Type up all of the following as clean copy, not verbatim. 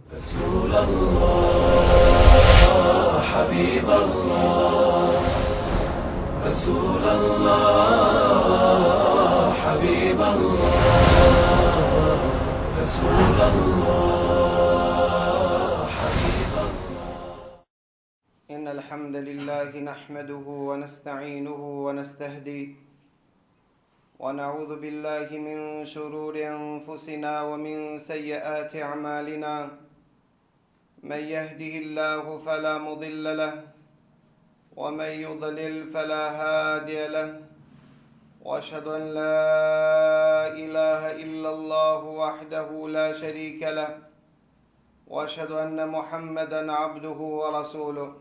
Rasul Allah, Habib Allah, Rasul Allah, Habib Allah, Rasul Allah, Habib Allah. إن الحمد لله نحمده ونستعينه ونستهديه ونعوذ بالله من شرور أنفسنا ومن سيئات أعمالنا من يهده الله فلا مضل له ومن يضلل فلا هادي له واشهد ان لا اله الا الله وحده لا شريك له واشهد ان محمدا عبده ورسوله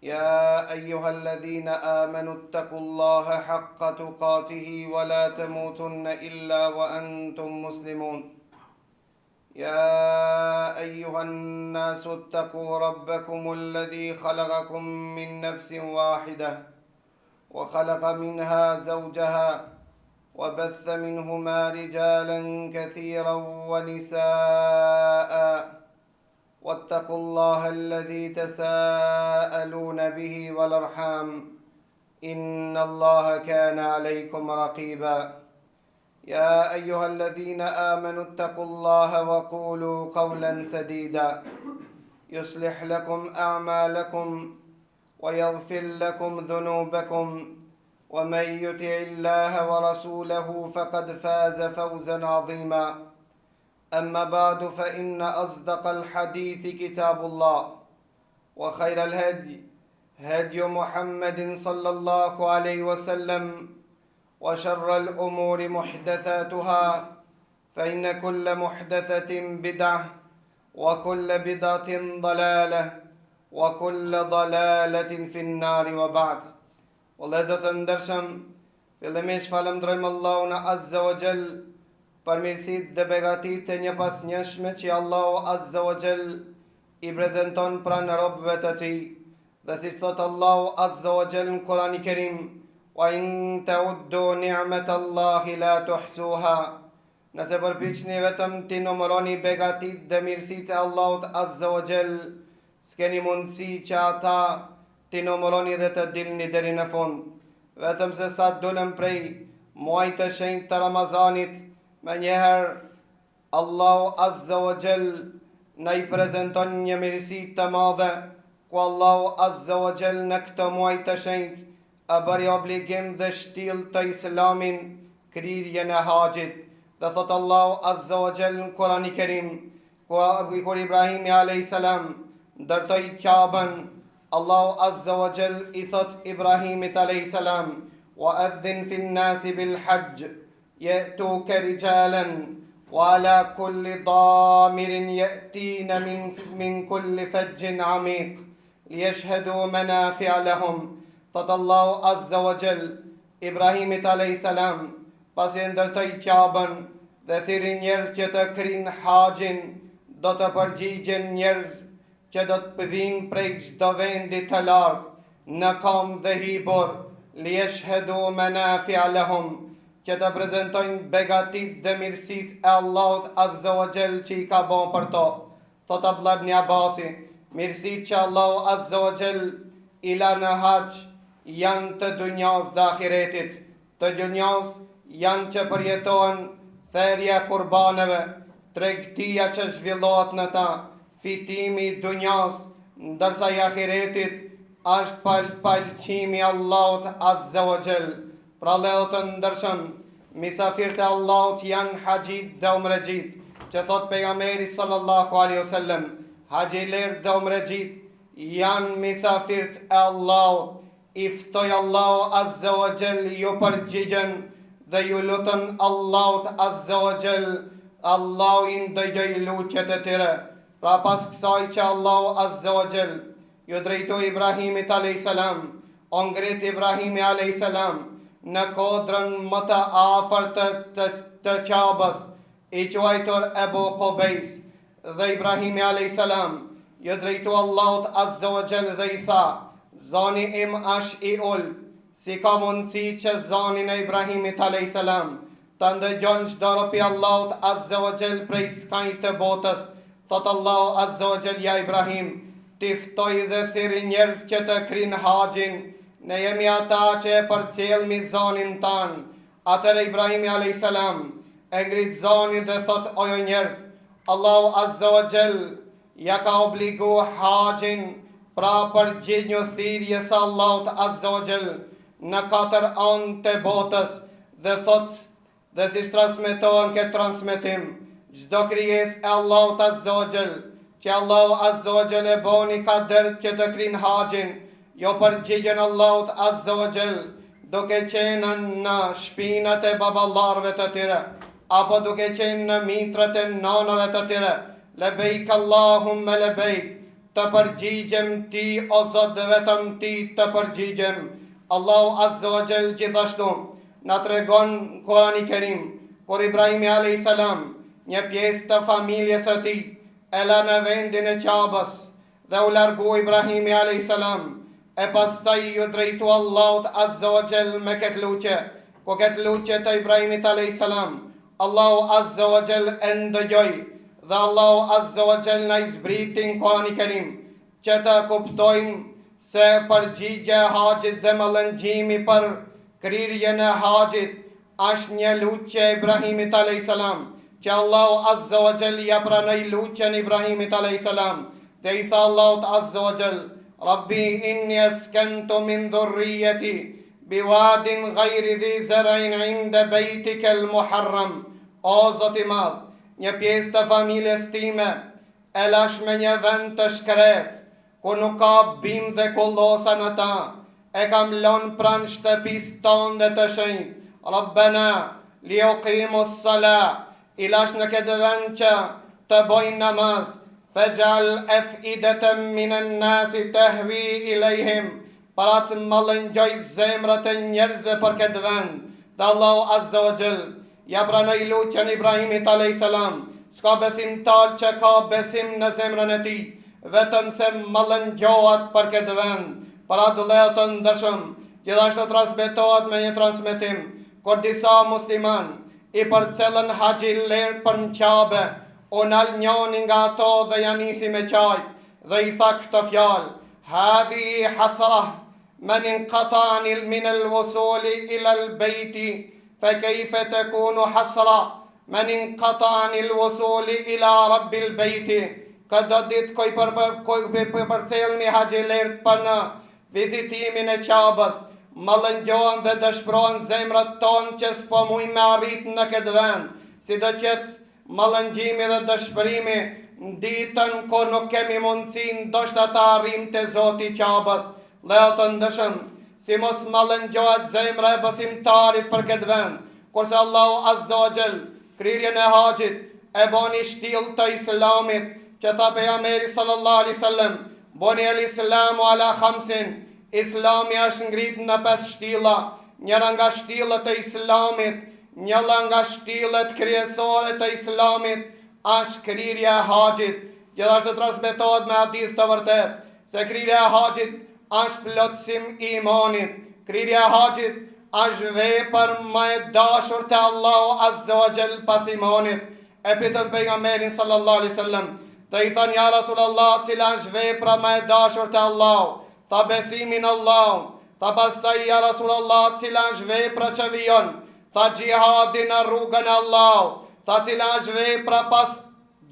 يا ايها الذين امنوا اتقوا الله حق تقاته ولا تموتن الا وانتم مسلمون يا ايها الناس اتقوا ربكم الذي خلقكم من نفس واحده وخلق منها زوجها وبث منهما رجالا كثيرا ونساء واتقوا الله الذي تساءلون به والارحام ان الله كان عليكم رقيبا يا ايها الذين امنوا اتقوا الله وقولوا قولا سديدا يصلح لكم اعمالكم ويغفر لكم ذنوبكم ومن يطع الله ورسوله فقد فاز فوزا عظيما اما بعد فان اصدق الحديث كتاب الله وخير الهدي هدي محمد صلى الله عليه وسلم وشر الامور محدثاتها فان كل محدثه بدعه وكل بدعه ضلاله وكل ضلاله في النار وبعد Vëllezër të ndershëm, fillimisht falënderojmë Allahun Azza wa Jall për mirësitë dhe begatitë e njëpasnjëshme që Allahu Azza wa Jall i prezenton pranë robëve të tij. Dhe siç thotë Allahu Azza wa Jall në Kur'ani Kerim, "Wa in ta'uddu ni'mat Allahi la tuhsuha." Nëse përpiqni vetëm t'i numëroni begatitë dhe mirësitë e Allahut Azza wa Jall, s'keni mundësi që ata t'i numëroni dhe të dilni deri në fund. Vetëm se sa dolëm prej muajit të shenjtë të Ramazanit, menjëherë Allahu Azza wa Jall na i prezenton një mirësi të madhe, ku Allahu Azza wa Jall në këtë muaj të shenjtë e bëri obligim dhe shtyllë të Islamin kryerjen e haxhit dhe thotë Allahu Azza wa Jall në Kurani Kerim kur Ibrahimi alayhis salam ndërtoi Qaben Allahu Azza wa Jall i thotë Ibrahimit alayhis salam wa adhin fi an-nasi bil hajj ya'tuka rijalan wa ala kulli damirin ya'tina min min kulli fajjin amiq Liyashhadu manafi'a lahum, thotë Allahu Azza wa Jall Ibrahimit alejhi selam, pasi e ndërtoi Qabën dhe thirri njerëz që të kryjnë haxhin, do të përgjigjen njerëz që do të vijnë prej çdo vendi të largët, në këmbë dhe hipur, liyashhadu manafi'a lahum, që të prezentojnë begatitë dhe mirësitë e Allahut Azza wa Jall që i ka bo për to. Thotë Abdullah ibn Abasi, Mirësitë që Allahu azza wa xhell i la në haxh janë të dunjas dhe ahiretit. Të dunjas janë që përjetohen therja e kurbaneve, tregtia që zhvillohet në ta, fitimi i dunjas, ndërsa i ahiretit është pal pëlqimi i Allahut azza wa xhell. Pra vëllezër të ndershëm, misafirët e Allahut janë haxhit dhe umrexhit, që thot pejgamberi sallallahu alaihi wasallam, haxhilerët dhe umrexhit janë misafirët e Allahut. I ftoi Allahu azza wa jall ju përgjigjen dhe ju lutën Allahut azza wa jall, Allahu i ndëgjoi lutjet e tyre. Pra pas kësaj që Allahu azza wa jall Ju drejtoi Ibrahimit alejhi selam, U ngrit Ibrahimi alejhi selam në kodrën më të afërt të të, të Qabës, i quajtur Ebu Kubejs, dhe Ibrahimi alejhi selam ju drejtu Allahut azza wa jall dhe i tha, Zani im asht i ulët, si ka mundësi që zanin e Ibrahimit alejhi selam ta ndëgjon çdo rob i Allahut azza wa jall prej skajit të botës? Thotë Allahu Azza wa Jall ja Ibrahim, ti ftoj dhe thirri njerëz që të krin haxhin, ne jemi ata që e përcjellmi zonin tanë. Atëherë Ibrahimi alejhi selam e ngrit zonin dhe thotë o ju njerëz, Allahu Azza wa Jall ja ka obligu haxhin, pra përgjigjnu thirrjes së Allahut Azza wa Jall në katër anë të botës dhe thotë Dhe siç transmetohet në këtë transmetim, çdo krijesë e Allahut Azza wa Jall, që Allahu Azza wa Jall e boni kader që të krin haxhin, ju përgjigjen Allahut Azza wa Jall, duke qenë në shpinat e baballarëve të tyre, apo duke qenë në mitrat e nanave të tyre, Lebejk Allahumme lebejk, Të përgjigjem ty o Zot dhe vetëm ty të përgjigjem. Allahu Azza wa Jall gjithashtu na tregon në Kurani Kerim kur Ibrahimi alejhi selam një pjesë të familjes së tij e la në vendin e Qabës dhe u largu Ibrahimi alejhi selam e pastaj ju drejtu Allahut Azza wa Jall me këtë lutje ku këtë lutje të Ibrahimit alejhi selam Allahu Azza wa Jall e ndëgjoi dhe Allahu Azza wa Jall na i zbriti në Kurani Kerim që të kuptojmë se përgjigja e haxhit dhe mallëngjimi për kryerjen e haxhit është një lutje e Ibrahimit alejhi selam që Allahu Azza wa Jall ia pranoi lutjen Ibrahimit alejhi selam dhe i tha Allahut Azza wa Jall Rabbi inni eskentu min dhurrijeti Biwadin ghayri dhi zar'in 'inda baytika al-muharram, O Zot i Madh, një pjesë të familjes time e lashë në një vend të shkretë, ku nuk ka bimë dhe kullosa në ta, e kam lënë pranë shtëpisë tënde të shenjtë, Rabbena liyuqimu as-salah, I lashë në këtë vend që të bojnë namaz, Fexh'al ef'ideten minen nasi tehvi ilejhim, Për atë mallëngjoj zemrat e njerëzve për këtë vend, dhe Allahu Azza wa Jall ia pranoi lutjen Ibrahimit alejhi selam, s'ka besimtar që ka besim në zemrën e tij, vetëm se mallëngjohet për këtë vend, për atë vëllezër të ndershëm, gjithashtu transmetohet me një transmetim, kur disa muslimanë i përcjellën haxhilerët për në Qabe, u nal njani nga ato dhe ia nisi me qajt, dhe i tha këto fjalë, Hadhihi hasrah men inqata min al-wusuli ila al-bejti fe kejfe tekunu hasra men inqata anil wusuli ila rabbil bejti Këto ditë ku i për, për, përcjellmi haxhilerët për në vizitimin e Qabës, mallëngjohen dhe dëshpërohen zemrat tonë që s'po mujmë me arrit në këtë vend, si do t'jetë Mallëngjimi dhe dëshpërimi në ditën kur nuk kemi mundësi ndoshta të arrijmë te Zoti i Qabës. Vëllezër të ndershëm, si mos mallëngjohet zemra e besimtarit për këtë vend, kurse Allahu Azza wa Jall kryerjen e haxhit e boni shtillë të Islamit, që tha pejgamberi sallallahu alaihi wasallam, Buniyel Islamu ala khamsin, Islami është ngrit në pesë shtilla, njëra nga shtillat e Islamit Njëra nga shtillet kryesore të Islamit është kryerja e haxhit. Gjithashtu transmetohet me hadith të vërtetë se kryerja e haxhit është plotësim i imanit. Kryerja e haxhit është vepër më e dashur te Allahu Azza wa Jall pas imanit. E pyetën pejgamberin sallallahu alaihi wasallam dhe i thanë ja Rasulullah, cila është vepra më e dashur te Allahu? Tha besimi në Allahun. Tha pastaj ja Rasulullah, cila është vepra që vijon? Tha xhihadi në rrugën e Allahut. Tha cila është vepra pas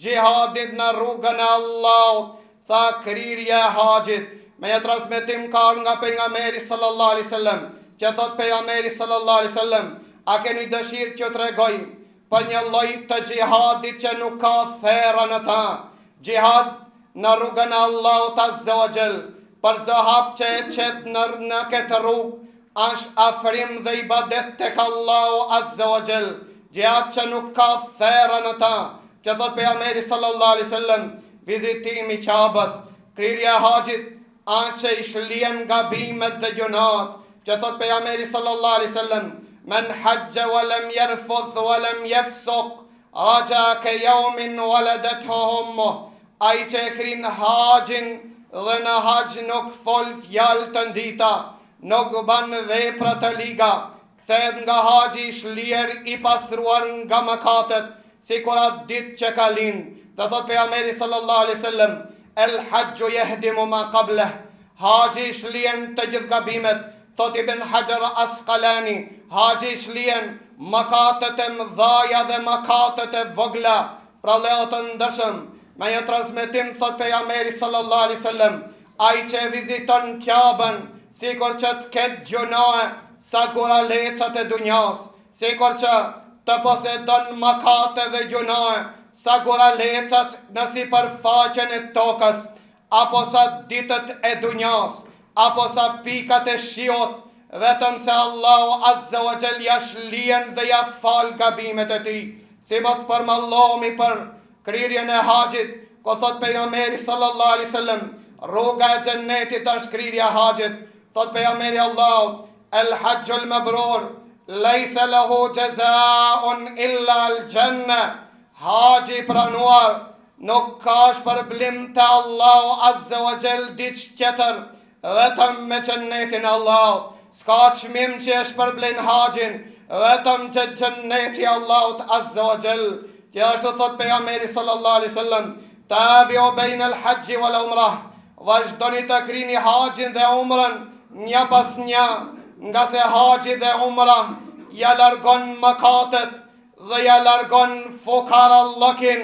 xhihadit në rrugën e Allahut? Tha kryerja e haxhit. Me një transmetim ka ardhur nga pejgamberi sallallahu alaihi wasallam, që thot pejgamberi sallallahu alaihi wasallam, a keni dëshirë t'ju tregoj për një lloj të xhihadit që nuk ka therra në ta? Xhihad në rrugën e Allahut Azza wa Jall, për çdo hap që e qet në në këtë rrugë, është afrim dhe ibadet tek Allahu Azza wa Jall, xhihad që nuk ka therra në ta, që thot pejgamberi sallallahu alaihi wasallam, vizitimi i Qabës, kryerja e haxhit, është që i shlien gabimet dhe gjynahet, që thot pejgamberi sallallahu alaihi wasallam, men haxhe wa lem jerfuth wa lem jefsuk, Raxha ke jaumin waladethu ummuh, ai që e kryn haxhin dhe në haxh nuk fol fjalë të ndyta, nuk ban vepra të liga, kthehet nga haxhi i shlyer i pastruar nga mëkatet, sikur atë ditë që ka lind. Dhe thot pejgamberi sallallahu alaihi wasallam, El haxhu jehdimu ma qableh, Haxhi i shlien të gjithë gabimet, thot Ibn Haxher Askalani, Haxhi i shlien mëkatet e mëdhaja dhe mëkatet e vogla. Pra vëllezër të ndershëm, me një transmetim thot pejgamberi sallallahu alaihi wasallam, ai që e viziton Qaben, sikur që të ketë gjynahe sa guralecat e dunjas, Sikur që të posedon mëkate dhe gjynahe sa guralecat në sipërfaqen e tokës, apo sa ditët e dunjas, apo sa pikat e shiut, vetëm se Allahu azze wa xhel ja shlien dhe ja fal gabimet e tij. Si mos përmallohemi për kryerjen e haxhit, ku thot pejgamberi sallallahu alaihi wasallam, rruga e xhennetit është kryerja e haxhit, Thot pejgamberi i Allahut, El haxhul mebrur, lejse lehu xhezaun illa el xhenne, haxhi i pranuar, nuk ka shpërblim te Allahu azze wa xhel diç tjetër, vetëm me xhennetin e Allahut. S'ka çmim që e shpërblen haxhin, vetëm që xhenneti i Allahut azze wa xhel. Gjithashtu thot pejgamberi sallallahu alaihi wasallam, tabiu bejn el haxhi wal umrah, Vazhdoni të krini haxhin dhe umrën një pas një, ngase haxhi dhe umra ja largon mëkatet dhe ja largon fukarallëkin,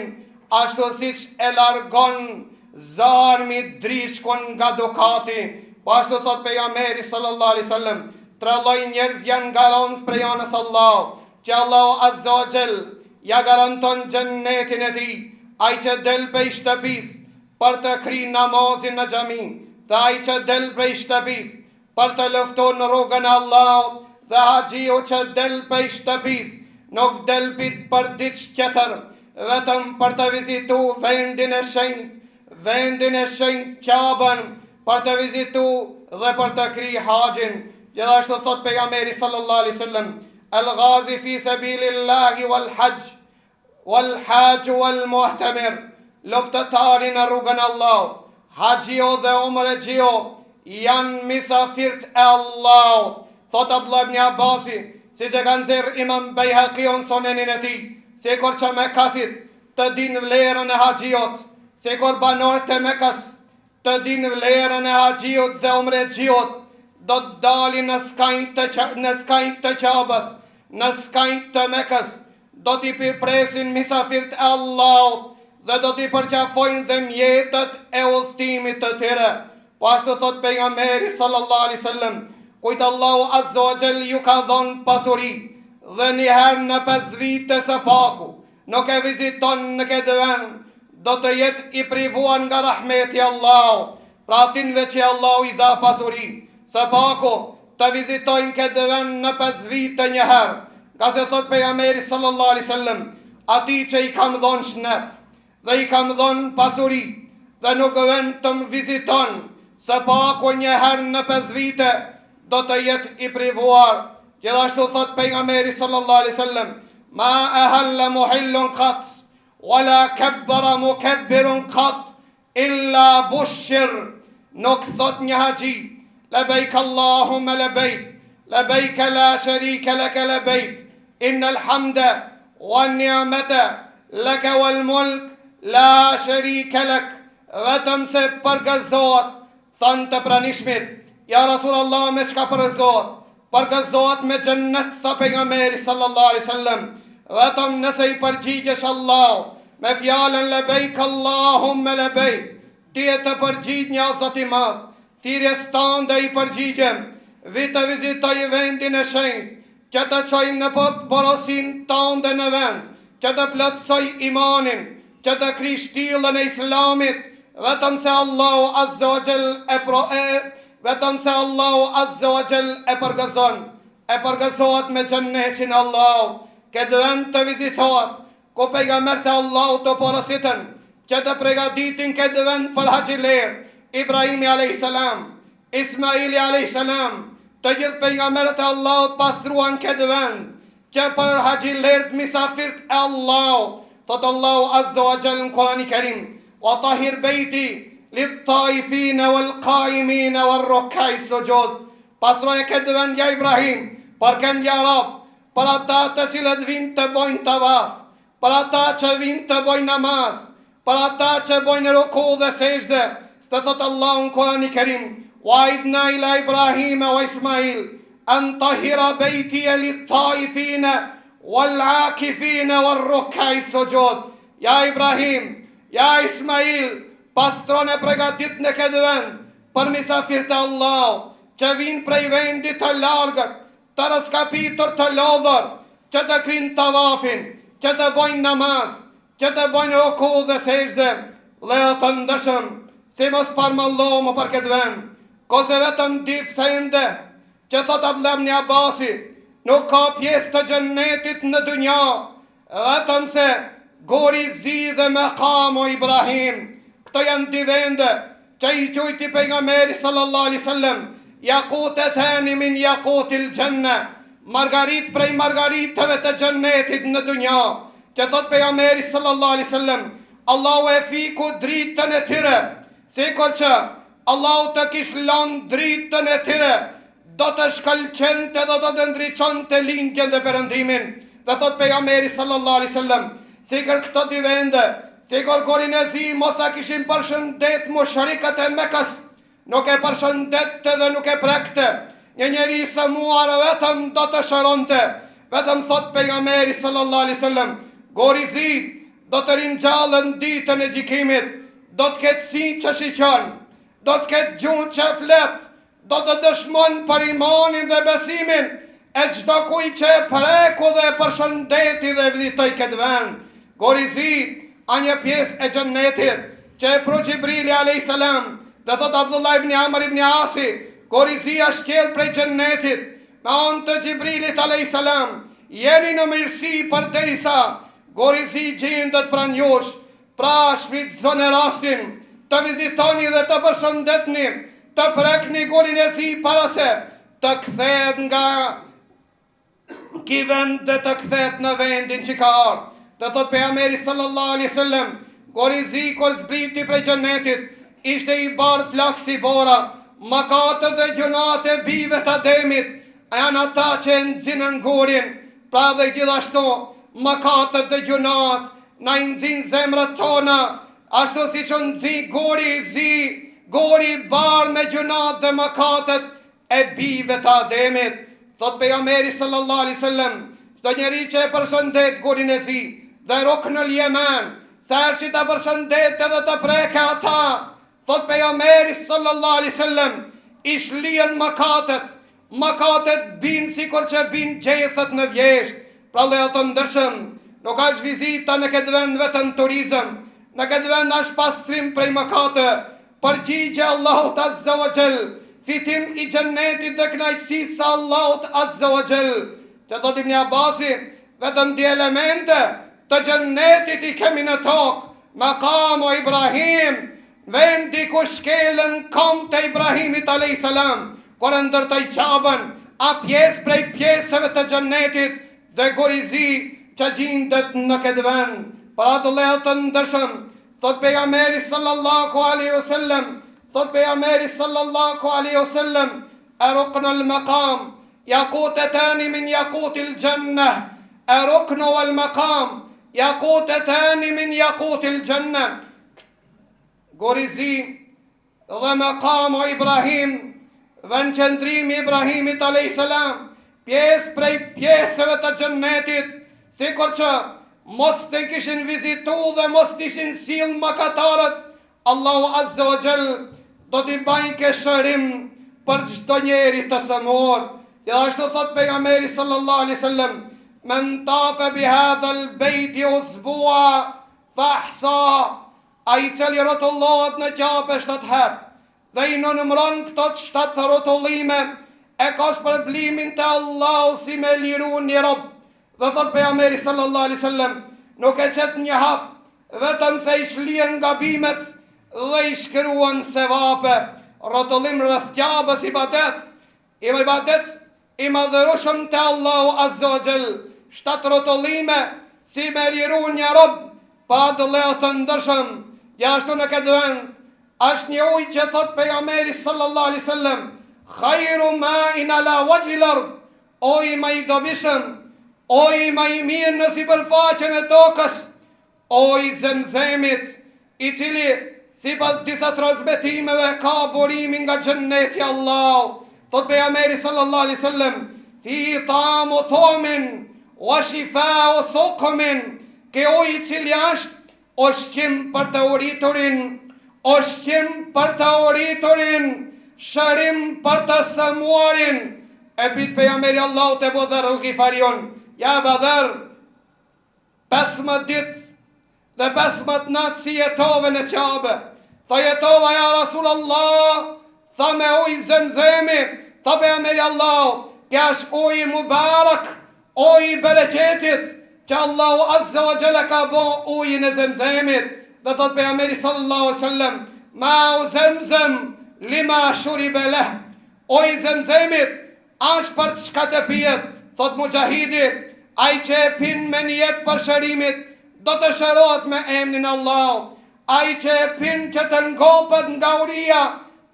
ashtu siç e largon zarmi drishkun nga dukati. Po ashtu thot pejgamberi sallallahu alaihi wasallam, tre lloj njerëz janë garancë prej anës Allahut, që Allahu azza wa xhel ja garanton xhennetin e tij, ai që del prej shtëpisë për të kry namazin në xhami, dhe ai që del prej shtëpisë për të luftu në rrugën e Allahut, dhe haxhiu që del prej shtëpisë, nuk del për diç tjetër, vetëm për të vizitu vendin e shenjtë, vendin e shenjtë Qaben, për të vizitu dhe për të kry haxhin. Gjithashtu thot pejgamberi sallallahu alaihi wasallam, El ghazi fi sabilillahi wal hajj, Wal haxh wal mu'temir, luftëtari në rrugën e Allahut, haxhiu dhe umrexhiu janë misafirt e Allahut, thotë Abdullah ibn Abasi, siç e ka nxjerrë Imam Bejhakiu në Sunenin e tij, sikur që mekasit të dinë vlerën e haxhiut, sikur banorët e Mekës të dinë vlerën e haxhiut dhe umrexhiut, do të dalin në skaj të në skaj të Qabës, në skaj të Mekës, do t'i mirëpresin misafirt e Allahut dhe do t'i përqafojnë dhe mjetet e udhëtimit të tyre. Po ashtu thot pejgamberi sallallahu alaihi wasallam, kujt Allahu azza wa jall ju ka dhënë pasuri dhe një herë në 5 vite së paku, nuk e viziton në këtë vend, do të jetë i privuar nga rahmeti i Allahut. Pra atinve që Allahu i dha pasuri, së paku të vizitojnë këtë vend në 5 vite një herë, ngase thot pejgamberi sallallahu alaihi wasallam, atij që i kam dhonë shnet dhe i kam dhonë pasuri dhe nuk vjen të më viziton, së paku një herë në 5 vite do të jetë i privuar. Gjithashtu thot pejgamberi sallallahu alaihi wasallam, ma ehalla muhillun qat, wala kebbara mukebbirun qat, Illa bushir, nuk thot një haxhi, lebejk Allahumme lebejk, lebejk la sherike leke lebejk, innel hamde, wan ni'mete, leke wal mulk, la sherike lek, vetëm se përgëzohet, thanë të pranishmit, ja Rasul Allah me çka përgëzohet, Përgëzohet me xhennet tha pejgamberi sallallahu alaihi wasallam, vetëm nëse i përgjigjesh Allahut me fjalën lebejk Allahumme lebejk, ti je të përgjigj o Zot i madh, thirrjes tënde i përgjigjem, vi të vizitoj vendin e shenjtë, që të çoj në porosinë tënde në vend, që të plotësoj imanin, që të kryj shtyllën e Islamit, vetëm se Allahu azza wa jall e pro e vetëm se Allahu azza wa jall e përgëzon, e përgëzohet me xhennetin e Allahut, këtë vend të vizitohet, ku pejgamberët e Allahut të porositën që të pregaditin këtë vend për haxhilerë, Ibrahimi alayhis salam, Ismaili alayhis salam, të gjithë pejgamberët e Allahut pastruan këtë vend, Që për haxhilerët misafirt e Allahut, thot Allahu Azza wa Jall në Kurani Kerim, wa tahir bejti lit taifine wal kaimine wal rukai suxhud. Pastroje këtë vend ja Ibrahim, për kënd ja Rab, për ata të cilët vinë të bojnë tavaf, për ata që vinë të bojnë namaz, Për ata që bojnë ruku dhe sexhde, dhe thotë Allahu në Kurani Kerim, wa ahidna ila Ibrahime wa Ismail, an tahira bejtije lit taifine, wal akifine, wal rukai suxhud. Ja Ibrahim, ja Ismail, pastrone e pregatitne këtë vend, për misafirët e Allahut, që vijnë prej vendit të largët, të rraskapitur të lodhur, që të kryjnë tavafin, që të bojnë namaz, Që të bojnë ruku dhe sexhde, vëllezër të ndershëm, si mos parmallohem për këtë vend, kurse vetëm dy sende, që thotë Abdullah ibn Abasi, nuk ka pjesë të xhennetit në dynja, vetëm se guri i zi dhe mekamu Ibrahim. Këto janë dy vende që i quajti pejgamberi sallallahu alaihi wasallam jakutetani min jakutil xhenne, margarit prej margariteve të xhennetit në dynja, që thot pejgamberi sallallahu alaihi wasallam, Allahu e fiku dritën e tyre, sikur që Allahu të kish lënë dritën e tyre, do të shkëlqente dhe do të ndriçonte lindjen dhe perëndimin. Dhe thot pejgamberi sallallahu alaihi wasallam, sikur këto dy vende, sikur gurin e zi mos ta kishin përshëndet mushrikët e Mekës, nuk e përshëndette dhe nuk e prekte. Një njeri i sëmuar vetëm do të shëronte. Vetëm thot pejgamberi sallallahu alaihi wasallam, guri i zi do të ringjallet në ditën e gjykimit, do të ketë sy që shiqon, do të ketë gjuhë që flet, do të dëshmon për imanin dhe besimin e çdokujt që e preku dhe e përshëndeti dhe e vizitoi këtë vend. Guri i zi, a një pjesë e xhennetit, që e pru Xhibrili a.s. dhe thot Abdullah ibn Amr ibn Asi, guri i zi është sjell prej xhennetit, me anë të Xhibrilit a.s. Jeni në mirësi përderisa, guri i zi gjendet pranë jush, Pra shfrytëzone rastin të vizitoni dhe të përshëndetni, të prekni gurin e zi para se të kthehet nga ky vend dhe të kthehet në vendin që ka ardhur. Dhe thot pejgamberi sallallahu alaihi wasallam, guri i zi kur zbriti prej xhenetit, ishte i bardhë flak si bora, mëkatet dhe gjynahet e bijve të Ademit, janë ata që e nxinën gurin, Pra dhe gjithashtu, mëkatet dhe gjynahet na i nxijnë zemrat tona, ashtu siç u nxi guri i zi, guri i bardhë me gjynahet dhe mëkatet e bijve të Ademit. Thotë pejgamberi sallallahu alaihi wasallam, çdo njeri që e përshëndet gurin e zi dhe ruknul jeman, sa herë që ta përshëndet edhe të preke ata, thotë pejgamberi sallallahu alaihi wasallam, i shlyen mëkatet, Mëkatet bijnë sikur që bijnë gjethet në vjeshtë. Pra vëllezër të ndershëm, nuk është vizita në këtë vend vetëm turizëm. Në këtë vend është pastrim prej mëkate, përgjigje Allahut Azza wa Jall, fitim i xhennetit dhe kënaqësisë së Allahut Azza wa Jall. Që thotë Ibn Abasi, vetëm dy elemente të xhennetit i kemi në tokë, Makamu Ibrahim, Vendi ku shkelën këmbët e Ibrahimit alejhi selam kur e ndërtoi Qabën, a pjesë prej pjesëve të Xhennetit dhe guri i zi që gjindet në këtë vend. Pra vëllezër të ndershëm, thotë pejgamberi sallallahu alejhi o sellem, thotë pejgamberi sallallahu alejhi o sellem, e ruknul maqam jakutetani min jakutil xhenneh, e ruknu wal maqam jakutetani min jakutil xhenneh. Guri i zi dhe makamu Ibrahim, vendqëndrimi i Ibrahimit a.s. pjesë prej pjesëve të xhennetit, sikur që mos të kishin vizitu dhe mos të ishin sill mëkatarët, Allahu Azza wa Jall do t'i bajke shërim për çdo njeri të sëmurë. Gjithashtu thot pejgamberi sallallahu alaihi wasallam, men tafe bi hadha al bejti usbua Fahsa, ai i cili rrotullohet në Qabe shtatë herë dhe i numëron këto shtatë rrotullime, e ka shpërblimin te Allahu si me liru një rob. Dhe thot pejgamberi sallallahu alaihi wasallam, nuk e qet një hap, vetëm se i shlien gabimet dhe i shkruan sevape. Rrotullim rreth Qabes ibadet, Ibadet i madhërushëm te Allahu Azza wa Jall, shtatë rrotullime si me liru një rob pra vëllezër të ndershëm, gjithashtu në këtë vend është një ujë që thot pejgamberi sallallahu alaihi wasallam, khairu ma'in ala wajhi al-ard, uji ma i dobishëm, uji ma i mirë në sipërfaqen e tokës, Uji i Zemzemit. i cili sipas disa transmetimeve ka burimin nga xhenneti i Allahut. Thot pejgamberi sallallahu alaihi wasallam, fihi taamu tu'min wa shifau suqmin, ky ujë i cili është ushqim për të uriturin, ushqim për të uriturin, shërim për të sëmuarin. E pyet pejgamberi i Allahut Ebu Dherr el-Ghifariun, ja Eba Dherr, 15 ditë dhe 15 natë si jetove në Qabe. Tha jetova ja Rasul Allah, tha me ujë zemzemi, tha pejgamberi i Allahut, ky është uji mubarak, uji i bereqetit, që Allahu Azza wa Jalla ka bo ujin e zemzemit, dhe thot pejgamberi sallallahu alaihi wasallam, mau zemzem lima shuribe leh, uji i zemzemit Asht për çka të pihet, thotë Muxhahidi, ai që e pin me nijet për shërimit, do të shërohet me emnin e Allahut. Ai që e pin që të ngopet nga uria,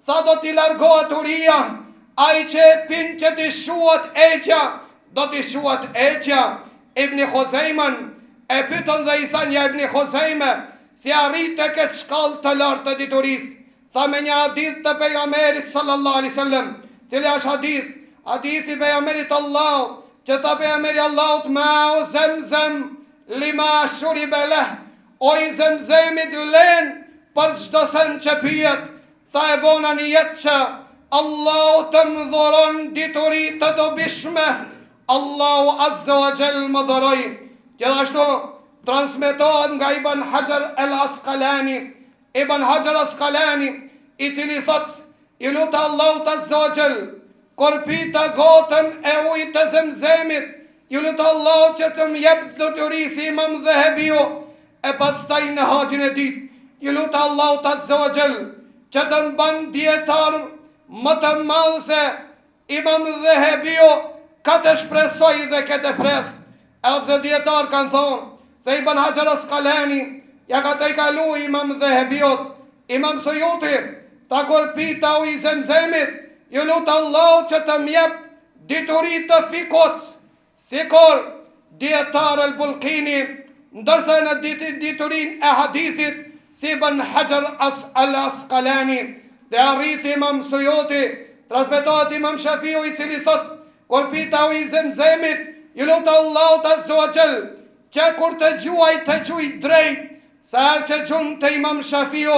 tha do t'i largohet uria. Ai që e pin që t'i shuhet etja, do t'i shuhet etja. Ibni Huzejmen e pyetën dhe i thanë ja Ibni Huzejme, si arrite këtë shkallë të lartë të diturisë? Tha me një hadith të pejgamberit sallallahu alaihi wasallam, cili është hadith, hadithi i pejgamberit të Allahut, që tha pejgamberi i Allahut mau zemzem lima shuribe leh, uji i zemzemit vlen për çdo send që pihet, tha e bona nijet që Allahu të më dhuron dituri të dobishme, Allahu azza wa jall më dhuroi. Gjithashtu transmetohet nga Ibn Hajar el Asqalani, Ibn Haxher Askalani, i cili thotë, Iu luta Allahut Azza wa Jall, kur pita gotën e ujit të Zemzemit, iu luta Allahut që të më jep dituri si Imam Dhehebiu, e pastaj në haxhin e dytë, iu luta Allahut Azza wa Jall, që të më ban dijetar më të madh se Imam Dhehebiu, këtë shpresoj dhe këtë pres. Edhe pse dijetarë kanë thonë se Ibn Haxher Askalani ja ka tejkalu Imam Dhehebiut, Imam Sujuti, tha kur pita ujë Zemzemit, iu luta Allahut që të më jep dituri të fikhut, Sikur dijetar El Bulkini, ndërsa në diturinë e hadithit si Ibn Haxher As Al Askalani dhe arriti Imam Sujuti, transmetohet Imam Shafiu i cili thotë, kur pita ujë Zemzemit, iu luta Allahut Azza wa Jall, që kur të gjuaj të gjuj drejt, Sa herë që gjunte Imam Shafiu,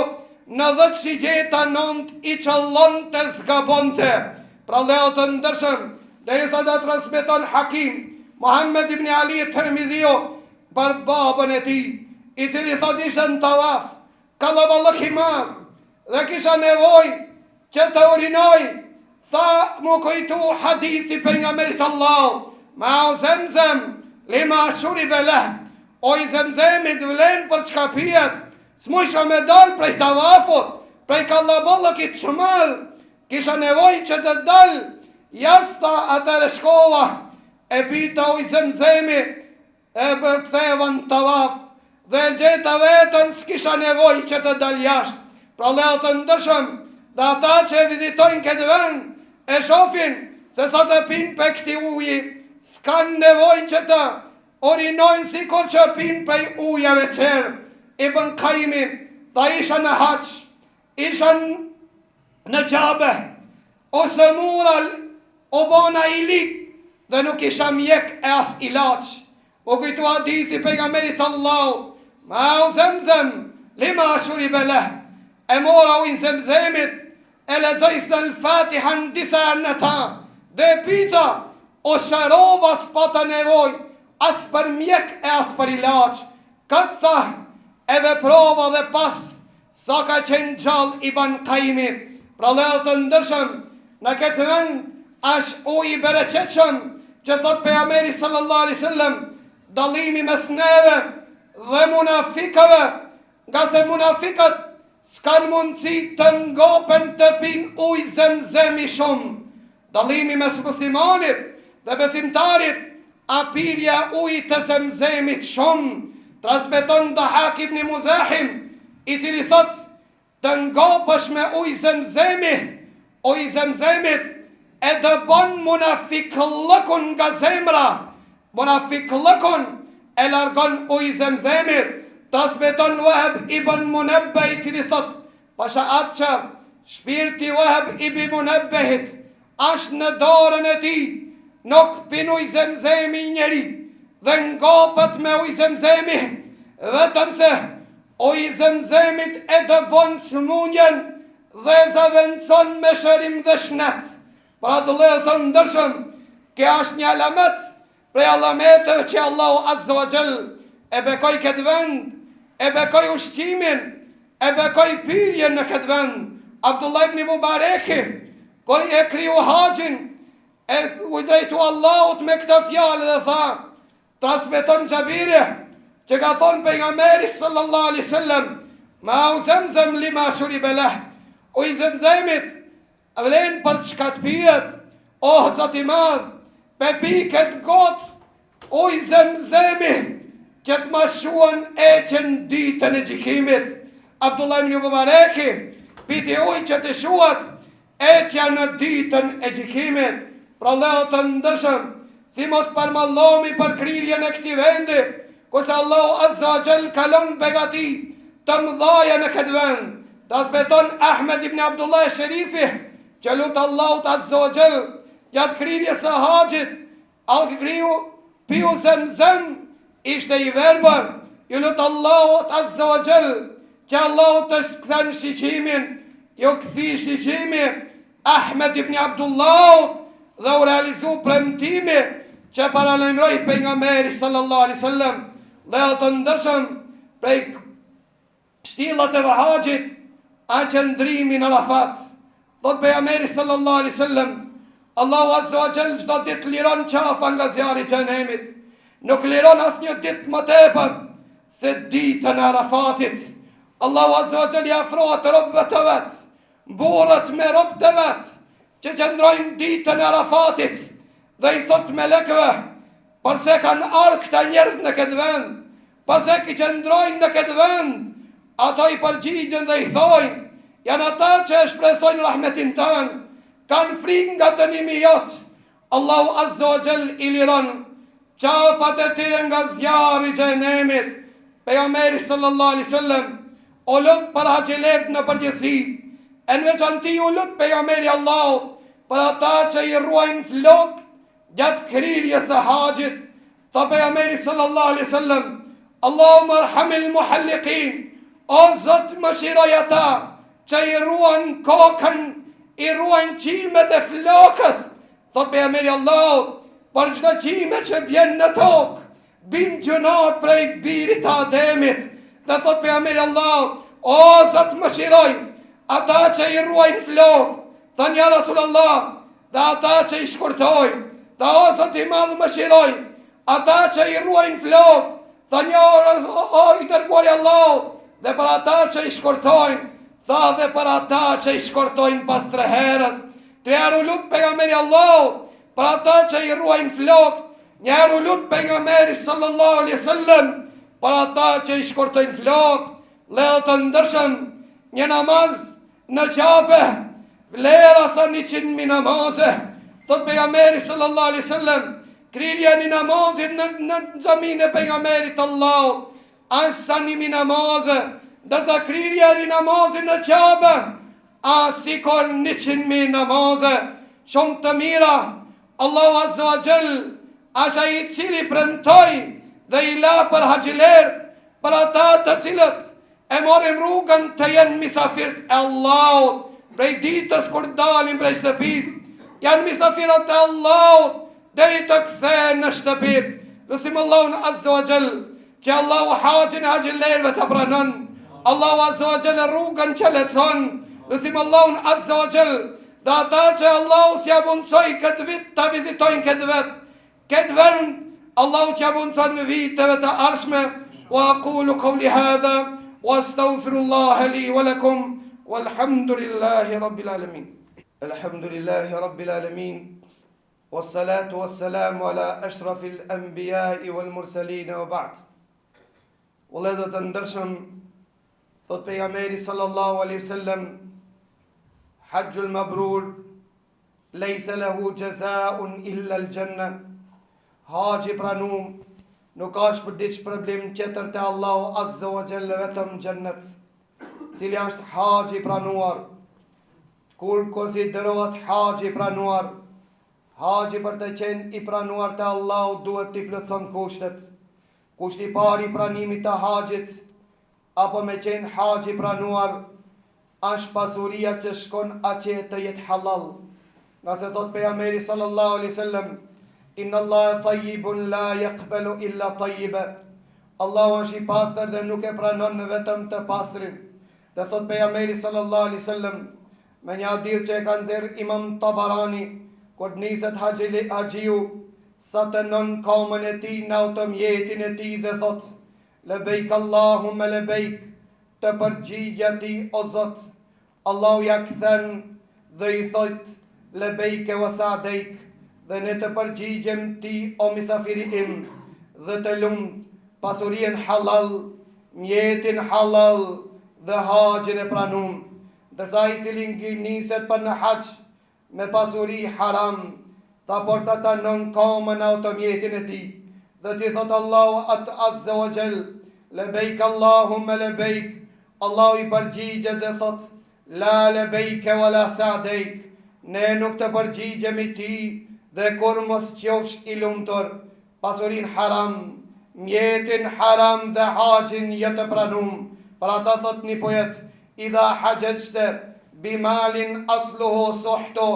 në dhetë shigjeta nëntë i qëllonte s'gabonte. Pra vëllezër të ndershëm, derisa na transmeton Hakim, Muhammed ibn Ali Tirmidhiu, për babën e tij, i cili thotë isha në tavaf, kallaballëk i madh, dhe kisha nevojë që të urinoj, tha m'u kujtu hadithi pejgamberit Allahut, mau zemzem, lima shuribe leh, uji zemzemit vlen për çka pijet, s'mujsha me dal prej tavafut, prej kallaballëkit të madh, kisha nevojë që të dal, jashtë tha atëherë shkova, e pita ujë zemzemi, E u ktheva në tavaf dhe e gjeta veten s'kisha nevojë që të dal jashtë. Pra vëllezër të ndershëm dhe ata që e vizitojnë këtë vend e shofin se sa të pinë prej këtij uji, s'kanë nevojë që të urinojnë sikur që pinë prej ujave tjerë. Ibn Kajimi tha isha në haxh, isha në Qabe, u sëmura U bona i lig dhe nuk kisha mjek e as ilaç. M'u kujtu hadithi i pejgamberit të Allahut, Mau zemzem lima shuribe leh. E mora ujin zemzemit, e lexoj suren Fatihan disa herë në ta dhe e pita, u shërova s'pata nevojë as për mjek e as për ilaç. Këtë tha e veprova dhe pas Sa ka qenë gjallë Ibn Kajimi, pra vëllezër të ndershëm, në këtë vend është ujë i bereqetshëm, që thotë pejgamberi sallallahu alaihi wasallam, dallimi mes neve dhe munafikëve, ngase munafikët s'kanë mundësi të ngopen të pinë ujë zemzemi shumë. Dallimi mes muslimanit dhe besimtarit a pirja e ujit të zemzemit shumë, transmeton Dahak ibn Muzahim, i cili thotë, të ngopësh me ujë zemzemi, uji i zemzemit e dëbon munafikllëkun nga zemra, munafikllëkun e largon uji i zemzemit. Transmeton Wahb ibn Munebbeh i cili thotë, Pasha atë që shpirti i Wahb ibn Munebbehit është në dorën e tij, nuk pin ujë zemzemi njeri dhe ngopet me ujë zemzemi, vetëm se uji i zemzemit e dëbon sëmundjen dhe e zavendëson me shërim dhe shnet. Pra vëllezër të ndershëm, kjo është një alamet Prej alameteve që Allahu Azza wa Jall e bekoi këtë vend, e bekoi ushqimin, e bekoi pirjen në këtë vend. Abdullah ibn Mubareki, kur e kryu haxhin, e u drejtu Allahut me këtë fjalë dhe tha, transmeton Xhabiri, që ka thonë pejgamberi sallallahu alaihi sallam, mau zemzem lima shuribe leh, uji i zemzemit, Vlen për çka të pijet, oh Zot i madh, pe pi këtë gotë, ujë zemzemi, që të ma shuan etjen ditën e gjykimit. Abdullah ibn Mubareki, piti ujë që t'i shuhet etja në ditën e gjykimit. Pra vëllezër të ndershëm, si mos përmallomi për kryerjen e këtij vendi, kurse Allahu Azza wa Jall ka lon begati të mëdhaja në këtë vend. Transmeton Ahmed ibn Abdullah Sherifi, që lut Allahut Azza wa Jall gjatë kryerjes së haxhit, Al kryu piu zemzem ishte i verbër, ju lut Allahut Azza wa Jall që Allahu të kthen shiqimin, ju kthy shiqimi Ahmed ibn Abdullahut dhe u realizu premtimi që paralajmëroi pejgamberi sallallahu alaihi wasallam vëllezër të ndershëm prej shtyllat e haxhit a qëndrimi në Arafat. Thot pejgamberi sallallahu alaihi wasallam, Allahu azza wa jall çdo ditë liron qafa nga zjarri i xhehenemit. Nuk liron asnjë ditë më tepër se ditën e Arafatit. Allahu azza wa jall i afrohet robëve të vet, mburret me robët e vet që qëndrojnë ditën e Arafatit dhe i thot melekëve, përse kanë ardhë këta njerëz në këtë vend, Përse qëndrojnë në këtë vend, ato i përgjigjen dhe i thojnë, janë ata që e shpresojnë rahmetin tënd, kanë frikë nga dënimi jot, Allahu Azza wa Jall i liron qafat e tyre nga zjarri i xhehenemit. Pejgamberi sallallahu alaihi wasallam u lut për haxhilerët në përgjithësi, e në veçanti u lut pejgamberi i Allahut për ata që i rruajnë flokët gjatë kryerjes së haxhit, Tha pejgamberi sallallahu alaihi wasallam, Allahumma arhamil muhalliqin, o Zot mëshiroj ata që i rruan kokën, i rruajnë qimet e flokës. Thot pejgamberi i Allahut, për çdo qime që bjen në tokë, bin gjynah prej birit të Ademit. Dhe thot pejgamberi i Allahut, o Zot mëshiroj ata që i rruajnë flokët. Thanë ja Rasulullah, Dhe ata që i shkurtojnë, tha o Zot i madh mëshiroj, ata që i rruajnë flokët, thanë ja o, o i dërguari i Allahut, dhe për ata që i shkurtojnë, tha dhe për ata që i shkurtojnë pas tre herës, tre herë u lut pejgamberi i Allahut, për ata që i rruajnë flokët, një herë u lut pejgamberi sallallahu alaihi sallam, për ata që i shkurtojnë flokët, vëllezër të ndershëm, një namaz Në Qabe, vlera sa 100.000 namaze, thot pejgamberi sallallahu alaihi sallam, kryerja e një namazit në, në xhaminë e pejgamberit të Allahut, është sa 1.000 namaze, ndërsa kryerja e një namazit në Qabe, a sikur 100.000 namaze, shumë të mira, Allahu Azza wa Jall, është ai i cili premtoi dhe i la për haxhilerët, për ata të cilët E marrin rrugën të jenë misafirt e Allahut, prej ditës kur dalin prej shtëpisë, janë misafirat e Allahut deri të kthehen në shtëpi. Lusim Allahun Azza wa Jall, që Allahu haxhin e haxhilerëve ta pranon. Allahu Azza wa Jall rrugën t'ia lehtëson. Lusim Allahun Azza wa Jall, dhe ata që Allahu s'ia mundësoi këtë vit ta vizitojnë këtë vet, Këtë vend Allahu t'ia mundëson në viteve të ardhshme. Wa aqulu qawli hadha wa astaghfirullah li wa lakum walhamdulillahi rabbil alamin. Alhamdulillahi rabbil alamin. Wassalatu wassalamu ala ashrafil anbiya'i wal mursalin wa ba'd. Vëllezër të ndershëm, thot pejgamberi sallallahu alaihi wasallam, Haxhul mabrur Lejse lehu xhezaun illa al-xhenne. Haxhi i pranum. Nuk ka dëmshpërblim tjetër te Allahu Azza wa Jall vetëm xhennet. Cili është haxhi i pranuar? Kur konsiderohet haxhi i pranuar? Haxhi për të qenë i pranuar te Allahu duhet t'i plotëson kushtet. Kushti i parë i pranimit të haxhit apo me qenë haxhi i pranuar Asht pasuria që shkon atje të jetë hallall. Ngase thotë Pejgamberi sallallahu alejhi sellem, Inna Allahe tayyibun la yaqbalu illa tayyiba. Allahu është i pastër dhe nuk e pranon vetëm të pastrin. Dhe thotë Pejgamberi sallallahu alejhi sellem, me një hadith që e ka nxjerrë Imam Tabarani, kur niset haxhiu, sa të vnon kamën e tij në automjetin e tij dhe thotë, Lebejk Allahumme lebejk, Të përgjigja ti o Zot, Allahu ja kthen dhe i thotë lebejke wa sa'dejk dhe ne të përgjigjem ti o misafiri im dhe të lumtë pasurien hallall, mjetin hallall dhe haxhin e pranum. Ndërsa ai i cili niset për në haxh me pasuri haram, tha porsa ta vnon kamën në automjetin e tij, dhe t'i thotë Allahu at Azze wa Xhel, Lebejk Allahumme lebejk, Allahu i përgjigjet dhe thotë, La lebejke wa la sa'dejk, ne nuk të përgjigjemi ty dhe kurrë mos qofsh i lumtur, pasurinë haram, mjetin haram dhe haxhin jo të pranum, për ata thotë një poet, Idha haxhaxhte bi malin asluhu suhtu,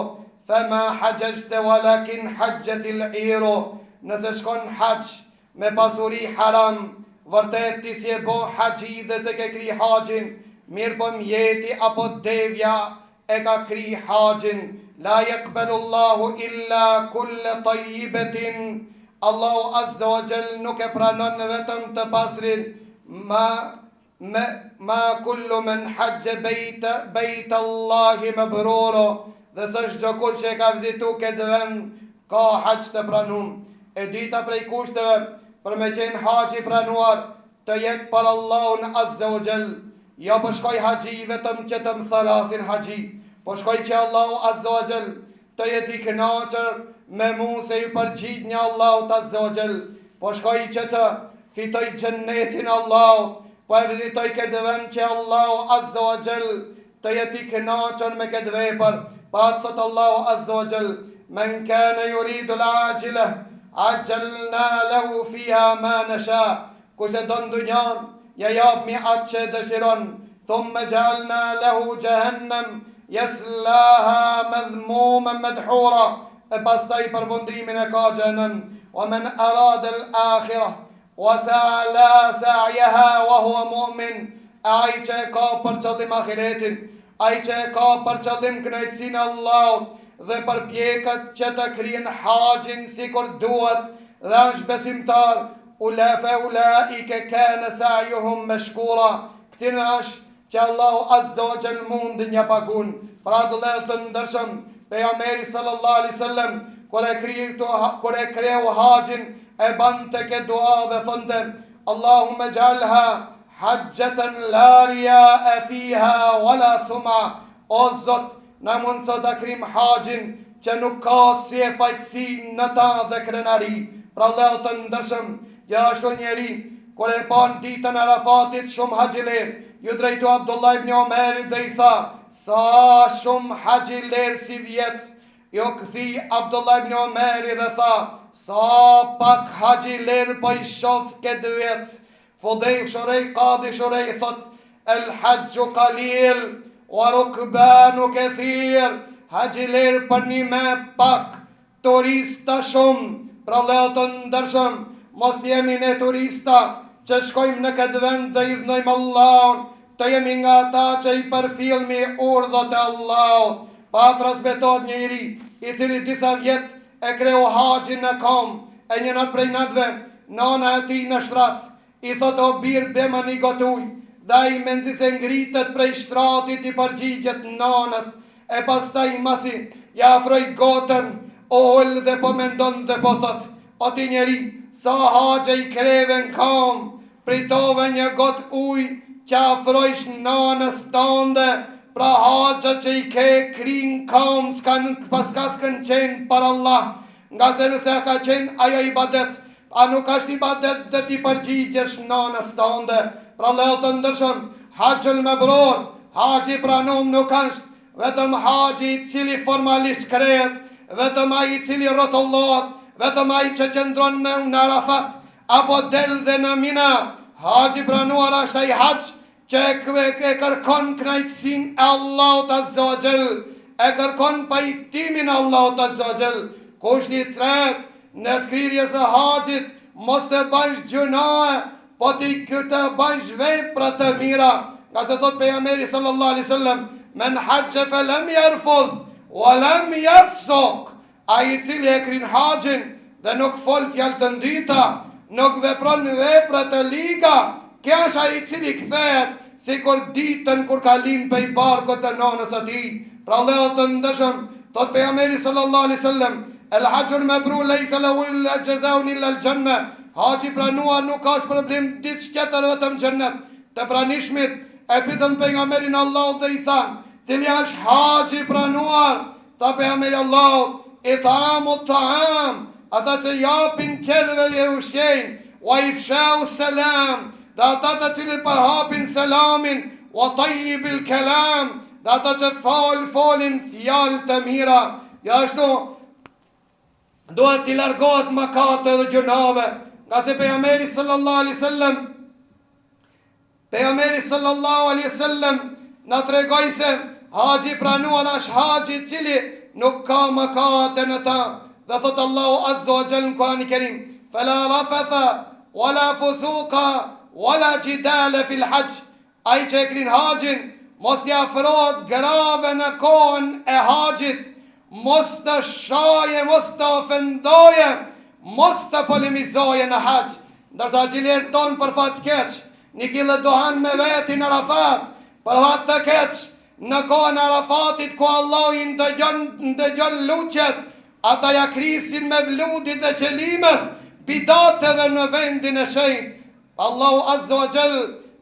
fema haxhaxhte walakin haxhatil iru, nëse shkon n'haxh me pasuri haram, vërtet ti s'je bo haxhi dhe s'e ke kry haxhin, mirëpo mjeti apo devja e ka kry haxhin, la yaqbalu Allahu illa kulle tayyibetin, Allahu azza wa jall nuk e pranon vetëm të pastrin, ma me ma kullu men haxhe bejt bejt Allahi mabruro, dhe s'është çdokush që e ka vizitu këtë vend ka haxh të pranum. E dyta prej kushteve për me qenë haxhi i pranuar, të jetë për Allahun azza wa jall, Jo po shkoj haxhi vetëm që të më thërrasin haxhi, po shkoj që Allahu azza wa jall të jetë i kënaqur me mu se iu përgjigja Allahut azza wa jall, po shkoj që të fitoj xhennetin e Allahut, po e vizitoj këtë vend që Allahu azza wa jall të jetë i kënaqur me këtë vepër. Për atë thotë Allahu azza wa jall, Men kana yuridu al-ajila, ajjalna lahu fiha ma nasha. Kush e don dunjan, ja japmi atë që e dëshiron, thumme xhealna lehu xhehennem, jeslaha medhmumen medhura, e pastaj përfundimin e ka xhehenem, wa men arade l'akhira, wa sa'a laha sa'jaha wa huwa mu'min, e ai që e ka për qëllim ahiretin, ai që e ka për qëllim kënaqësinë e Allahut dhe përpjeket që të kryen haxhin sikur duhet dhe është besimtar, Ula fe ulaike kane sa'juhum meshkura, këtyne është që Allahu azza wa jall mundin ja pagun. Pra vëllezër të ndershëm, pejgamberi sallallahu alaihi wasallam kur e kreu kur e kreu haxhin e bante këtë dua dhe thonte Allahumme xhalha haxheten la riae fiha wala suma. O Zot, na mundëso ta kryjmë haxhin që nuk ka syefaqësi në ta dhe krenari. Pra vëllezër të ndershëm, gjithashtu njeri, kur e pa në ditën e Arafatit shumë haxhilerë, iu drejtu Abdullah ibn Omerit dhe i tha, sa shumë haxhilerë sivjet, iu kthy Abdullah ibn Omeri dhe tha, sa pak haxhilerë po i shof këtë vjet, Fudejl Shurej Kadi Shurej thot El haxhu kalil Wa rukbanu kethir Haxhiler përnjime pak Turista shumë Pra vëllezër të ndershëm Mos jemi ne turista Që shkojmë në këtë vend dhe idhnojmë Allahun Të jemi nga ata që i përfillmi urdhët e Allahut Pa transmetohet një i ri I cili disa vjet E kreu haxhin në kom, e një natë prej natëve, nana e tij në shtrat, i thotë o bir bjema një gotë ujë, dhe ai menzi se ngritet prej shtratit i përgjigjet nanës, e pastaj masi ja afroi gotën, u ul dhe po mendon dhe po thotë, o ti njeri, sa haxhe i kreve në kom, Pritove një gotë ujë t'ja afrojsh nanës tande, pra haxhet që i ke kry n'kom s'kan paskaskan qenë për Allah, ngase nëse ka qenë ajo ibadet, A nuk është ibadet dhe t'i përgjigjesh nanës tënde? Pra vëllezër të ndershëm, haxhul mebrur, haxhi i pranum nuk është vetëm haxhi i cili formalisht kryhet, vetëm ai i cili rrotullohet, vetëm ai që qëndron në, në Arafat, apo del dhe në Mina. Haxhi i pranuar është ai haxh që e, e kërkon kënaqësinë e Allahut Azza wa Jall, e kërkon pajtimin e Allahut Azza wa Jall. Kushti i tretë në të kryerjes së haxhit, mos të bësh gjynahe, po ti të bësh vepra të mira. Ngase thot pejgamberi sallallahu alaihi wasallam, men haxhe fe lem jerfuth, wa lem jefsuk, Ai i cili e kryn haxhin dhe nuk fol fjalë të ndyta, nuk vepron vepra të liga, ky është ai i cili kthehet sikur ditën kur ka lind prej barkut të nënës së tij. Pra vëllezër të ndershëm, thotë pejgamberi sallallahu alaihi wasallam, El haxhul mebrur lejse lehu illa xhezaun illa el xhenne, haxhi i pranuar nuk ka shpërblim diç tjetër vetëm xhennet. Të pranishmit e pyetën pejgamberin e Allahut dhe i thanë, cili është haxhi i pranuar? Tha pejgamberi i Allahut, It'amu ta'am, ata që japin tjerëve dhe e ushqejnë, wa ifshau selam, dhe ata të cilët përhapin selamin, wa tayyibil kalam, dhe ata që fol folin fjalë të mira. Gjithashtu duhet t'i largohet mëkateve dhe gjynaheve, ngase pejgamberi sallallahu alaihi wasallam Pejgamberi sallallahu alaihi wasallam na tregoi se haxhi i pranuar është haxhi i cili nuk ka mëkate në ta. Dhe thot Allahu azza wa jall në Kur'anin Kerim, "Fala rafatha wala fusuqa wala jidala fil hajj." Ai që e kryn haxhin, mos t'i afrohet grave në kohën e haxhit, mos të shaje, mos të ofendoje, mos të polemizoje në haxh. Ndërsa haxhilerët tonë për fat keq, një kile duhan me veti në Arafat, për fat të keq, në kohën e Arafatit ku Allahu i ndëgjon, ndëgjon lutjet, ata ja krisin mevludit dhe qelimës, bidate dhe në vendin e shenjtë. Allahu Azza wa Jall,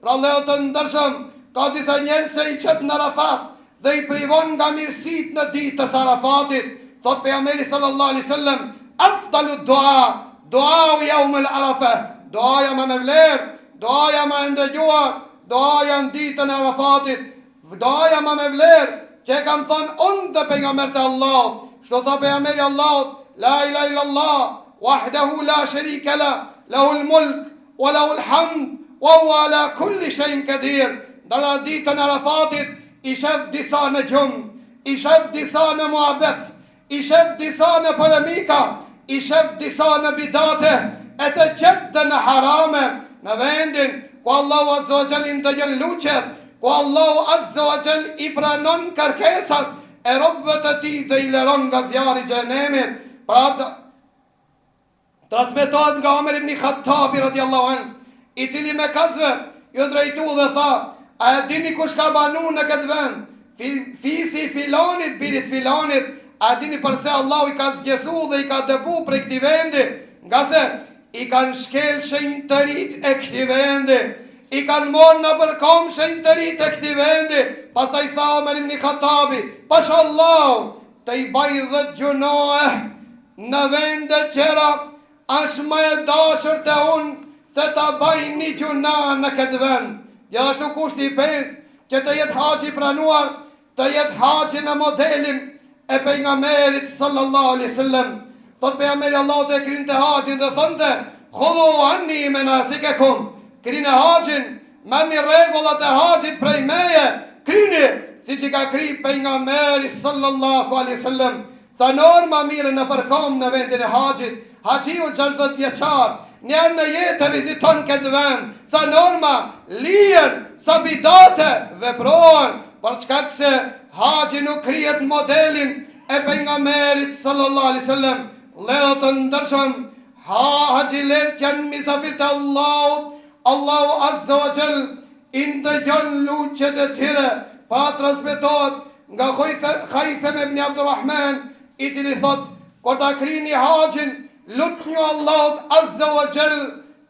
pra vëllezër të ndershëm, ka disa njerëz që i qet në Arafat dhe i privon nga mirësitë në ditës së Arafatit. Thot pejgamberi sallallahu alaihi wasallam, "Afdalu dua, duau yawm al-Arafa." Duaja më me vlerë, duaja më e ndëgjuar, duaja në ditën e Arafatit, Duaja ma me vlerë që e kam thënë unë dhe pejgamberët e Allahut. Kështu tha pejgamberi i Allahut, la ilaha illa Allah, wahdahu la sharika la, lahul mulk wa lahul hamd wa huwa ala kulli shay'in qadir. Ndërsa ditën e Arafatit i shef disa në gjumë, i shef disa në muhabet, I shef disa në polemika, i shef disa në bidate, e të tjerë dhe në harame, në vendin ku Allahu Azza wa Jall i ndëgjon lutjet, ku Allahu Azza wa Jall i pranon kërkesat e robëve të tij dhe i liron nga zjarri i xhehenemit. Pra Transmetohet nga Omer ibn Khattabi radiallahu anhu, i cili mekasve ju drejtu dhe tha, a e dini kush ka banu në këtë vend? Fisi i filanit, birit filanit, a e dini përse Allahu i ka asgjësu dhe i ka dëbu prej këtij vendi? Ngase i kanë shkel shenjtëritë e këtij vendi, i kanë marrë nëpër kamë shenjtëritë e këtij vendi, pastaj tha Omer ibn Khattabi, pasha Allahun, të i baj dhetë gjynahe në vende tjera është më e dashur te unë se ta baj një gjynah në këtë vend. Gjithashtu kushti i pestë që të jetë haxhi i pranuar, të jetë haxhi në modelin e pejgamberit sallallahu alaihi wasallam. Thot pejgamberi i Allahut e krinte haxhin dhe thonte, "Khudhu anni manasikakum." Krine haxhin Merrni rregullat e haxhit prej meje, krini siç i ka kry pejgamberi sallallahu alaihi wasallam. Sa norma mirren nëpër kamë në vendin e haxhit, haxhiu 60 vjeçar, një herë në jetë e viziton këtë vend, sa norma lihen, sa bidate veprohen, për shkak se haxhi nuk kryhet në modelin e pejgamberit sallallahu alaihi wasallam. Vëllezër të ndershëm, ha haxhilerët janë mysafirët e Allahut, Allahu Azza wa Jall i ndëgjon lutjet e tyre, pra transmetohet nga Hajthem ibn Abdurrahman, i cili thotë, kur ta kryni haxhin, lutnju Allahut Azza wa Jall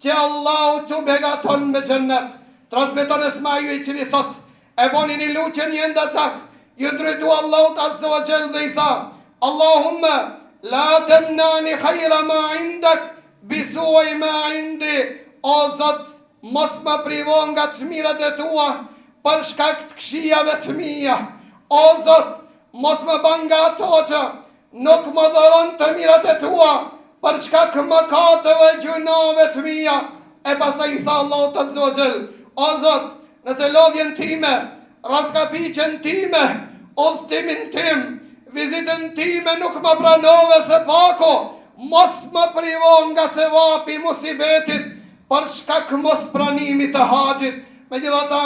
që Allahu t'ju begaton me xhennet. Transmeton Esmaiu i cili thotë, e boni një lutje një endacak, ju drejtu Allahut Azza wa Jall dhe i tha, Allahumma la temnani khayra ma indak. Bi sui ma indi, o Zot, mos më privo nga të mirat e tua, për shkak të këqijave të mia. O Zot, mos më ban nga ato që nuk më dhuron të mirat e tua, për shkak mëkateve e gjynaheve të mia. E pastaj i tha Allahut azze ue xhel, o Zot, nëse lodhjen time, rraskapiqen time, udhëtimin tim, vizitën time nuk ma pranove së paku, mos më privo nga sevapi i musibetit, për shkak mospranimit të haxhit. Megjithatë,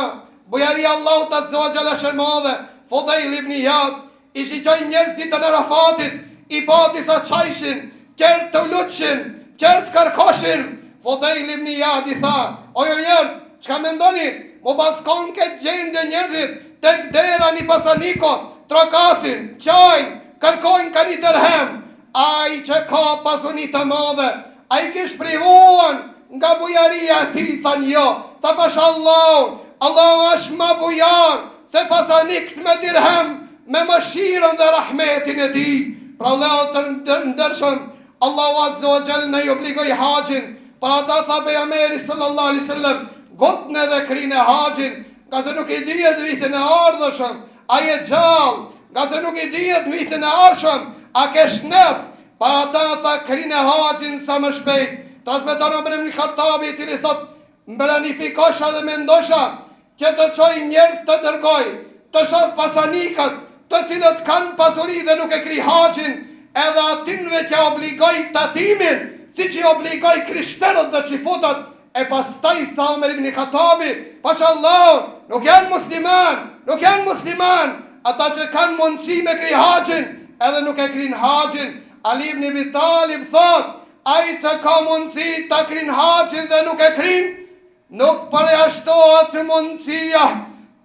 bujaria e Allahut azze ue xhel është e madhe, Fudejl ibn Ijad, I shiqoi njerëz ditën e Arafatit, i pa disa qajshin, tjerë të lutshin, tjerë të kërkoshin. Fudejl ibn Ijad i tha, o ju njerëz, çka mendoni, mu pas kon n'këtë gjendje njerëzit, tek dera një pasanikut, trokasin, qajnë, kërkojnë ka një dërhem, ai që ka pasuni të madhe, a i kish privuan nga bujaria e tij, thanë jo, tha pasha Allahun, Allahu është ma bujar, se pasanikët me dirhem, me mëshirën dhe rahmetin e tij. Pra vëllezër të ndershëm, Allahu Azza wa Jall na i obligoi haxhin, për ata tha pejgamberi sallallahu alaihi wasallam, ngutne dhe krine haxhin, ngase nuk i dihet vitin e ardhshëm, a je gjallë, ngase nuk i dihet vitin e ardhshëm, a ke shnet, Për ata tha krine haxhin sa më shpejt. Transmeton Omer ibn Khattabi i cili thot, Planifikosha dhe mendosha që të çoj njerëz të dërgoj, të shoh pasanikët, të cilët kanë pasuri dhe nuk e kry haxhin, edhe atynve që obligoj tatimin, siç i obligoj krishterët dhe çifutët, E pastaj tha Omer ibn Khattabi, pasha Allahun, nuk janë musliman, nuk janë musliman, ata që kanë mundësi me kry haxhin, edhe nuk e kryn haxhin. Ali ibn Abi Talib thot, ai që ka mundësi ta kryn haxhin dhe nuk e kryn, nuk përjashtohet mundësia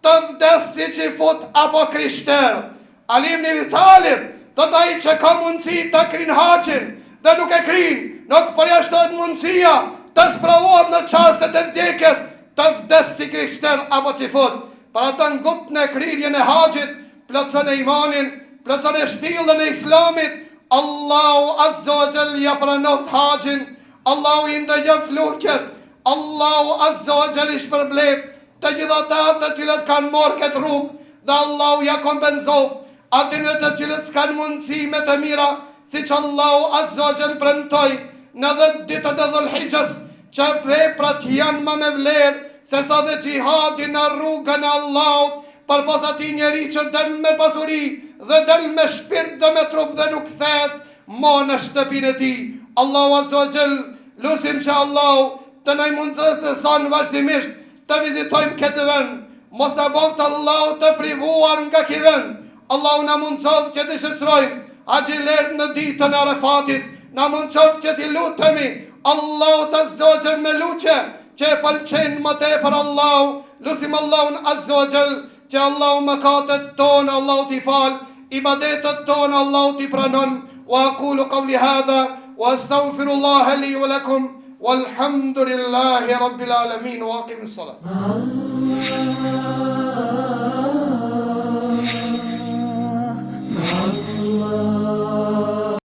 të vdes si çifut apo krishter. Ali ibn Ebi Talib, thot ai që ka mundësi ta kryn haxhin dhe nuk e kryn, nuk përjashtohet mundësia të sprovohet në çastet e vdekjes, të vdes si krishter apo çifut. Për ata ngutne kryerjen e haxhit, plotësone imanin, plotësone shtillën e islamit, Allahu Azza wa Jall ja pranoft haxhin, Allahu i ndëgjoft lutjet, Allahu Azza wa Jall i shpërbleft Të gjithë ata të cilët kanë marrë këtë rrugë dhe Allahu ja kompenzoftë atyre të cilët s'kanë mundësi me të mira, siç Allahu Azza wa Jall premtoi në 10 ditët e Dhul-Hixhes, që veprat janë më me vlerë sesa dhe xhihadi në rrugën e Allahut, përpos atij njeri që del me pasuri dhe del me shpirt dhe me trup dhe nuk kthehet mo në shtëpinë e tij. Allahu Azza wa Jall, lusim që Allahu të na i mundëson vazhdimisht të vizitojmë këtë vend, mos na bëftë Allahu të privuar nga ky vend. Allahu na mundësoftë që të shoqërojmë haxhilerët në ditën e Arafatit, na mundësoftë që t'i lutemi Allahut Azza wa Jall me lutje që e pëlqen më tepër Allahu, lusim Allahun Azza wa Jall që Allahu mëkatet tona Allahu t'i fal, ibadetet tona Allahu t'i pranon. Wa aqulu qawli hadha wa astaghfirullaha li wa lakum walhamdulillahi rabbil alamin wa aqimis salat.